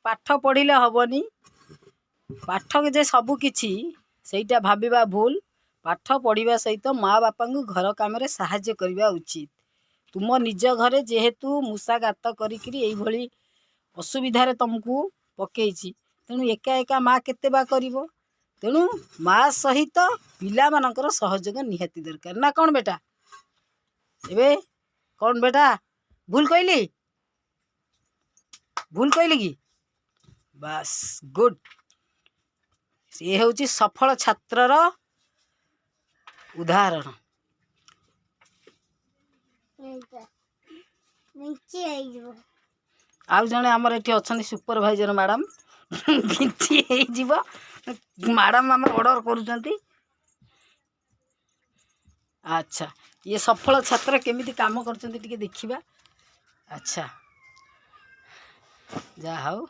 ପାଠ ପଢ଼ିଲେ ହେବନି, ପାଠ ଯେ ସବୁ କିଛି ସେଇଟା ଭାବିବା ଭୁଲ। ପାଠ ପଢ଼ିବା ସହିତ ମା ବାପାଙ୍କୁ ଘର କାମରେ ସାହାଯ୍ୟ କରିବା ଉଚିତ। ତୁମ ନିଜ ଘରେ ଯେହେତୁ ମୂଷା ଗାତ କରିକିରି ଏଇଭଳି ଅସୁବିଧାରେ ତୁମକୁ ପକେଇଛି, ତେଣୁ ଏକା ଏକା ମା କେତେ ବା କରିବ? ତେଣୁ ମା ସହିତ ପିଲାମାନଙ୍କର ସହଯୋଗ ନିହାତି ଦରକାର ନା କ'ଣ ବେଟା? ଏବେ କ'ଣ ବେଟା, ଭୁଲ କହିଲି? ଭୁଲ କହିଲି କି? ବାସ୍, ଗୁଡ୍। ସିଏ ହେଉଛି ସଫଳ ଛାତ୍ରର ଉଦାହରଣ। ଏଇଟା ବିଞ୍ଚି ହେଇଯିବ। ଆଉ ଜଣେ ଆମର ଏଠି ଅଛନ୍ତି ସୁପରଭାଇଜର ମ୍ୟାଡ଼ାମ୍। ବିଞ୍ଚି ହେଇଯିବ, ମ୍ୟାଡ଼ାମ୍ ଆମର ଅର୍ଡ଼ର କରୁଛନ୍ତି। ଆଚ୍ଛା, ଇଏ ସଫଳ ଛାତ୍ର କେମିତି କାମ କରୁଛନ୍ତି ଟିକେ ଦେଖିବା। ଆଚ୍ଛା, ଯାହା ହଉ।